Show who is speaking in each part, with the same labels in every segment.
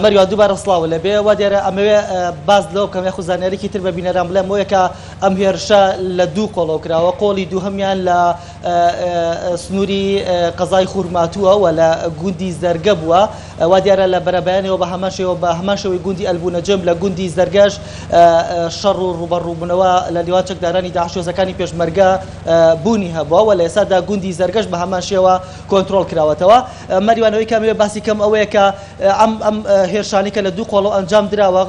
Speaker 1: مەریوان دووبارە سڵاو لێبێ. وا دیارە ئەمەوێ باس لەوە بکەم یاخود زانیاریکی تر بە بینەران بڵێم ئەوەیە کە ئەم هێرشە لە دوو قۆڵەوە کراوە. قۆڵی دووهەمیان لە سنووری قەزای خورماتووە و لە گوندی زەرگە بووە. وا دیارە لە بەرەبەیانەوە بە هەمان شێوە بە هەمان شێوەی گوندی ئەلبوونەجم لە گوندی زەرگەش شەڕ و ڕووبەڕووبوونەوە لە نێوان چەکدارانی داعش و هێزەکانی پێشمەرگە بوونی هەبووە و لە ئێستادا گوندی زەرگەش بە هەمان شێوە کۆنترۆڵ کراوەتەوە. مەریوان ئەوەی کە ئەمەوێ باسی کەم ئەوەیە کە ئەم ئەم هێرشانەی کە لە دوو قۆڵەوە ئەنجام دراوە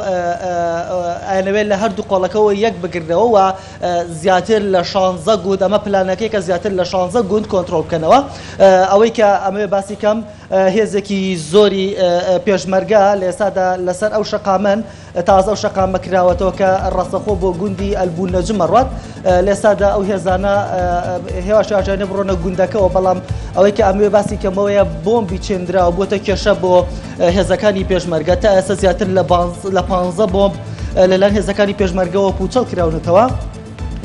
Speaker 1: ئەیانەوێت لە هەردوو قۆڵەکەوە یەک بگرنەوە و زیاتر لە شانزە گوند ئەمە پلانەکەی کە زیاتر لە شانزە گوند کۆنترۆڵ بکەنەوە. ئەوەی کە ئەمەوێ باسی کەم هێزێکی زۆری پێشمەرگە لە ئێستادا لەسەر ئەو شەقامەن تازە ئەو شەقامە کراوەتەوە کە ڕاستەخۆ بۆ گوندی ئەلبوو نەجم ئەڕوات. لە ئێستادا ئەو هێزانە هێواش هێواش بڕۆنە گوندەکەوە، بەڵام ئەوەی کە ئەمەوێ باسی کەمەوەیە بۆمبی چێندراوە بۆتە کێشە بۆ هێزەکانی پێشمەرگە. تا ئێستا زیاتر لە 15 بۆمب لەلایەن هێزەکانی پێشمەرگەوە پوچەڵ کراونەتەوە،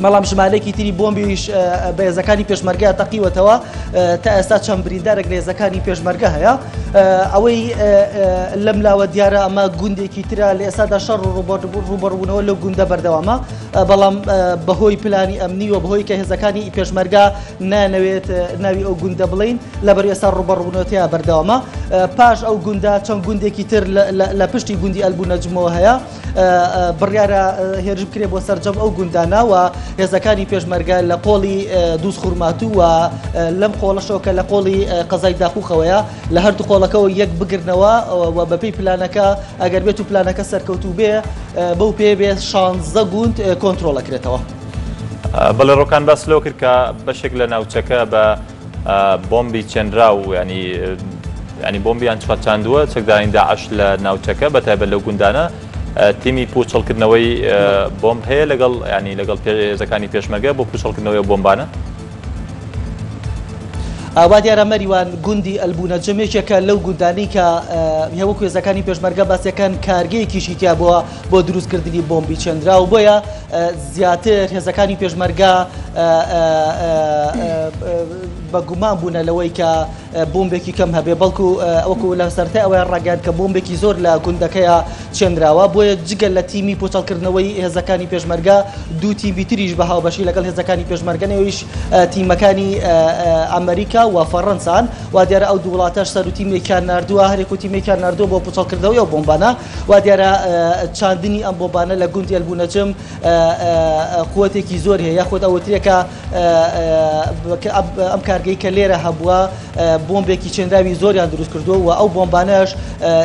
Speaker 1: بەڵام ژمارەیەکی تری بۆمبیش بە هێزەکانی پێشمەرگە تەقیوەتەوە. تا ئێستا چەند بریندارێک لە هێزەکانی پێشمەرگە هەیە. ئەوەی لەم لاوە دیارە ئەمە گوندێکی ترە لە ئێستادا شەڕ و ڕووبەڕووبوونەوە لەو گوندە بەردەوامە، بەڵام بەهۆی پلانی ئەمنی و بەهۆی کە هێزەکانی پێشمەرگە نانەوێت ناوی ئەو گوندە بڵین لەبەر ئێستا ڕووبەڕووبوونەوە تیا بەردەوامە. پاش ئەو گوندە چەند گوندێکی تر لە پشتی گوندی ئەلبوو نەجمەوە هەیە. بڕیارە هێرش بکرێت بۆ سەرجەم ئەو گوندانە و هێزەکانی پێشمەرگە لە قۆڵی دووز خورماتوو و لەم قۆڵەشەوە کە لە قۆڵی قەزای داقوقەوەیە لە هەردوو قۆڵەکەەوە یەک بگرنەوە و بەپێی پلانەکە ئەگەر بێت و پلانەکە سەرکەوتوو بێ بەو پێ بێ شانزە گوند کۆنترۆڵەکرێتەوە.
Speaker 2: بەڵێ ڕۆکان باس لەوە کرد کە بەشێک لە ناوچەکە بە بۆمبی چێنراو ینی ینی بۆمبیان چاندووە چەکدارانی داعش لە ناوچەکە بە تایبەت لەو گوندانە تیمی پوچەڵکردنەوەی بۆمب هەیە لەگەڵ ینی لەگەڵ هێزەکانی پێشمەرگە بۆ پوچەڵکردنەوەی بۆمبانە.
Speaker 1: وا دیارە مەریوان گوندی ئەلبوونەجم یەکێکە لەو گوندانەی کە هێوەکو هێزەکانی پێشمەرگە باسیەکان کارگەیەکیشی تیا بووە بۆ دروستکردنی بۆمبی چێندراو، بۆیە زیاتر هێزەکانی پێشمەرگە بە گومان بوونە لەوەی کە بۆمبێکی کەم هەبێ، بەڵکو وەکو لە سەرەتای ئەوەیان ڕاگەیاند کە بۆمبێکی زۆر لە گوندەکەیە چێنراوە، بۆیە جگە لە تیمی پوچەڵکردنەوەی هێزەکانی پێشمەرگە دوو تیمی تریش بە هاوبەشی لەگەڵ هێزەکانی پێشمەرگە ئەویش تیمەکانی ئەمریکا و فەڕەنسان. وا دیارە ئەو دوو وڵاتەش سەر و تیمێکیان ناردووە، هەرێک و تیمێکیان ناردووە بۆ پوچەڵکردنەوەی ئەو بۆمبانە. وا دیارە چاندنی ئەم بۆمبانە لە گوندی ئەلبوونەجم قوتێکی زۆر هەیە، یاخود ئەوترێکە ئەم کارگەی کە لێرە هەبووە بۆمبێکی چێنراوی زۆریان دروست کردووە و ئەو بۆمبانەش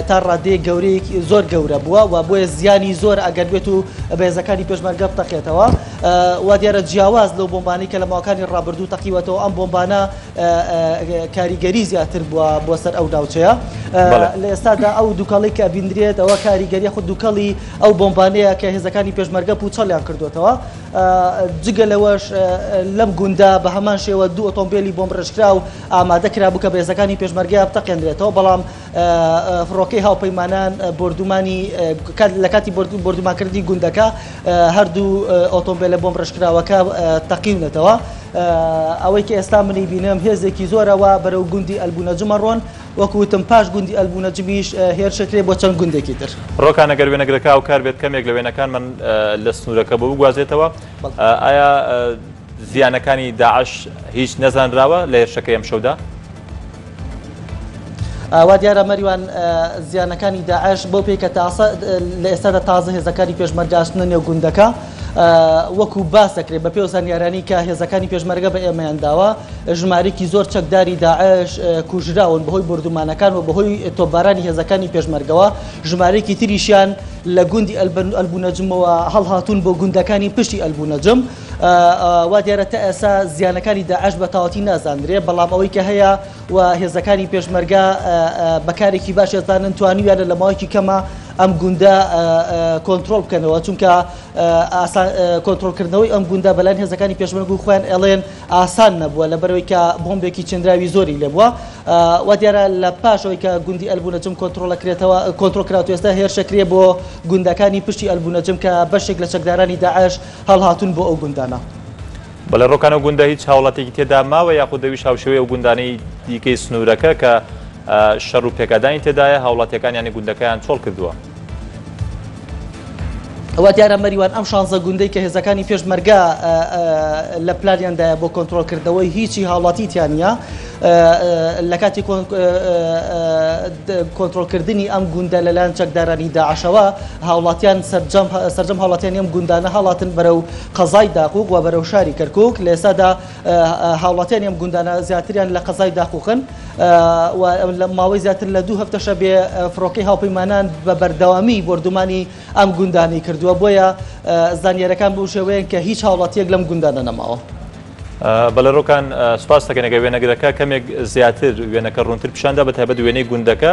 Speaker 1: تا ڕادەیەک گەورەیەکی زۆر گەورە بووە و بۆیە زیانی زۆر ئەگەر بێت و بەهێزەکانی پێشمەرگە بتەقێتەوە. وا دیارە جیاواز لەو بۆمبانەی کە لە ماوەکانی ڕابردوو تەقیوەتەوە ئەم بۆمبانە کاریگەری زیاتر بووە بۆ سەر ئەو ناوچەیە. لە ئێستادا ئەو دووکەڵی کە بینرێت ئەوە کاریگەری خود دووکەڵی ئەو بۆمبانەیە کە هێزەکانی پێشمەرگە پوچەڵیان کردوێتەوە. جگە لەوەش لەم گوندە بە هەمان شێوە دوو ئۆتۆمبیلی بۆمبڕێژکراو ئامادە کرابوو کە بە هێزەکانی پێشمەرگە بتەقێنرێتەوە، بەڵام فڕۆکەی هاوپەیمانان بۆردومانی لە کاتی بۆردومانکردنی گوندەکە هەردوو ئۆتۆمبیلە بۆمبڕێژکراوەکە تەقیونەتەوە. ئەوەی کە ئێستا منی بینم هێزێکی زۆرەوە بەرەو گوندی ئەلبوونەجمە ڕۆن، وەکو وتم پاش گوندی ئەلبوونەجمیش هێرشەکرێ بۆ چەند گوندێکی تر.
Speaker 2: ڕۆکان ئەگەر وێنەگرەکە هاوکار بێت کەمێک لە وێنەکانمان لە سنوورەکە بۆ بگوازێتەوە، ئایا زیانەکانی داعش هیچ نەزانراوە لە هێرشەکەی ئەمشەودا؟
Speaker 1: وا دیارە مەریوان زیانەکانی داعش بۆ پێی کە تاسە لە ئێستادا تازە هێزەکانی پێشمەرگاشتنە نێو گوندەکە وەکو باس دەکرێت بە پێ زانیارانی کە هێزەکانی پێشمەرگە بە ئێمەیان داوە ژمارێکی زۆر چەکداری داعش کوژراون بەهۆی بردومانەکان و بەهۆی تۆپبارانی هێزەکانی پێشمەرگەوە، ژمارێکی تریشیان لە گوندی ئەلبوونەجمەوە هەڵهاتوون بۆ گوندەکانی پشتی ئەلبوونەجم. وا دیارە تا ئێستا زیانەکانی داعش بە تەواوەتی نازانرێ، بەڵام ئەوەی کە هەیە و هێزەکانی پێشمەرگە بەکارێکی باش ئێزانن توانیویانە لە ماوەیەکی کەمە ئەم گوندە کۆنترۆڵ بکەنەوە، چونکە کۆنترۆڵکردنەوەی ئەم گوندە بەلایەن هێزەکانی پێشمەرگ و خۆیان ئەڵێن ئاسان نەبووە لەبەرەوەی کە بۆمبێکی چێندراوی زۆری لێبووە. وا دیارە لە پاشەوەی کە گوندی ئەلبوونەجم کۆنترۆڵەکرێتەوە کۆنترۆڵ کراوە ئێستا هێرشەکرێ بۆ گوندەکانی پشتی ئەلبوونەجم کە بەشێک لە چەکدارانی داعش هەڵهاتوون بۆ ئەو گوندانە.
Speaker 2: بەڵێ ڕۆکان ئەو گوندە هیچ هاوڵاتێکی تێدا ماوە یاخود دەویش هاوشێوەی ئەو گوندانەی دیکەی سنوورەکە کە شەڕ و پێکدادانی تێدایە، هاوڵاتیەکانیانی گوندەکەیان چۆڵ کردووە.
Speaker 1: وا دیارە مەریوان ئەم شانزە گوندەی کە هێزەکانی پێشمەرگە لە پلانیاندایە بۆ کۆنترۆڵکردنەوەی هیچی هاوڵاتی تیا نییە لە کاتی کۆنترۆڵکردنی ئەم گوندە لەلایەن چەکدارانی داعشەوە هاوڵاتیان سەرجەم سەرجەم هاوڵاتیانی ئەم گوندانە هەڵاتن بەرەو قەزای داقوق و بەرەو شاری کەرکک لە ئێستادا هاوڵاتیانی ئەم گوندانە زیاتریان لە قەزای داقوقن و لە ماوەی زیاتر لە دوو هەفتەشە بێ فڕۆکەی هاوپەیمانان بە بەردەوامی بۆردومانی ئەم گوندانەی کردووە بۆیە زانیارەکان بەو شێوەیەن کە هیچ هاوڵاتیەک لەم گوندانە نەماوە.
Speaker 2: بەڵێ ڕۆکان سوپاس دەکەین ئەگەر وێنەگرەکە کەمێک زیاتر وێنەکە ڕوونتر پیشاندا بە تایبەت وێنەی گوندەکە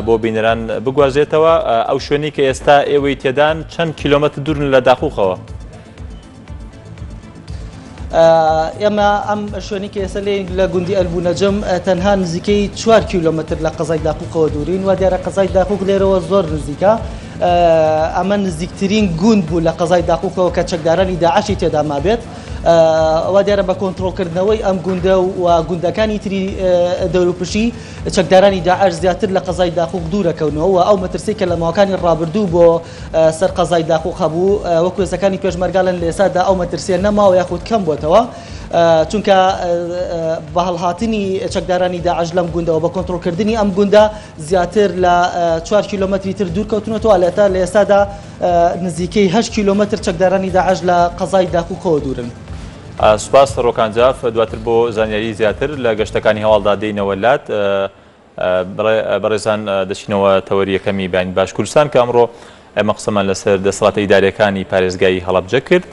Speaker 2: بۆ بینەران بگوازێتەوە ئەو شوێنی کە ئێستا ئێوەی تێدان چەند کیلۆمەتر دوورن لە داقوقەوە؟
Speaker 1: ئێمە ئەم شوێنی کە ئێستا لێین لە گوندی ئەلبوو نەجم تەنها نزیکەی 4 کیلۆمەتر لە قەزای داقوقەوە دوورین و دیارە قەزای داقوق لێرەوە زۆر نزیکە ئەمە نزیکترین گوند بوو لە قەزای داقوقەوە کە چەکدارانی داعشی تێدا مابێت وا دیارە بە کۆنترۆڵکردنەوەی ئەم گوندە و گوندەکانی تری دەوروپشتی چەکدارانی داعش زیاتر لە قەزای داقوق دوورەکەونەوە و ئەو مەترسی کە لە ماوەکانی ڕابردوو بۆ سەر قەزای داقوق هەبوو، وەکو هێزەکانی پێشمەرگە ئەڵێن لە ئێستادا ئەو مەترسییە نەماوە یاخود کەم بۆتەوە، چونکە بە هەڵهاتنی چەکدارانی داعش لەم گوندەوە بە کۆنترۆڵکردنی ئەم گوندە زیاتر لە چوار کیلۆمەتری تر دوور کەوتنەوە لە لە ئێستادا نزیکەی هەشت کیلۆمەتر چەکدارانی داعش لە قەزای داقوقەوە دوورن.
Speaker 2: سوپاس ڕۆکان جاف، دواتر بۆ زانیاری زیاتر لە گەشتەکانی هەواڵدا دێینەوە لات. بەڕێزان دەچینەوە تەوەری یەکەمی بەیانی باش کوردستان کە ئەمڕۆ ئێمە قسەمان لەسەر دەسەڵاتە ئیداریەکانی پارێزگای هەڵەبجە کرد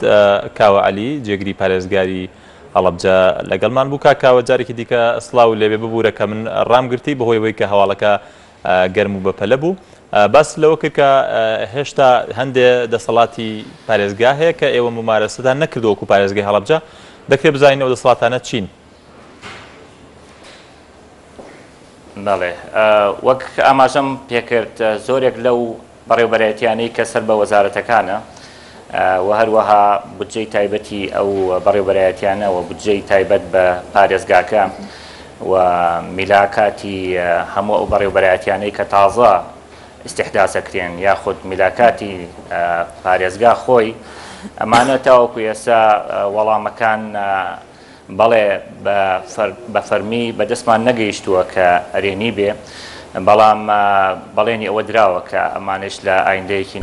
Speaker 2: کاوە عەلی جێگری پارێزگاری هەڵەبجە لەگەڵمان بوو کاک کاوە جارێکی دیکە سڵاو لێبێ ببوورە کە من ڕامگرتی بەهۆی ئەوەی کە هەواڵەکە گەرم و بەپەلە بوو باس لەوە کرد کە هێشتا هەندێ دەسەڵاتی پارێزگا هەیە کە ئێوە ممارەسەتان نەکردووە وەکو پارێزگای هەڵەبجە دەکرێت بزانین ئەو دەسەڵاتانە چین؟
Speaker 3: بەڵێ وەک ئاماژەم پێکرد زۆرێک لەو بەڕێوبەرایەتیانەی کە سەر بە وەزارەتەکانە و هەروەها بودجەی تایبەتی ئەو بەڕێوبەرایەتیانە و بودجەی تایبەت بە پارێزگاکە و میلاکاتی هەموو ئەو بەڕێوبەرایەتیانەی کە تازە ئیستیحداسەکرێن یاخود میلاکاتی پارێزگا خۆی ئەمانە تاوەکو ئێستا وەڵامەکان بەڵێ بە فەرمی بە دەستمان نەگەیشتووە کە ئەرێنی بێ، بەڵام بەڵێنی ئەوە دراوە کە ئەمانەیش لە ئایندەیەکی.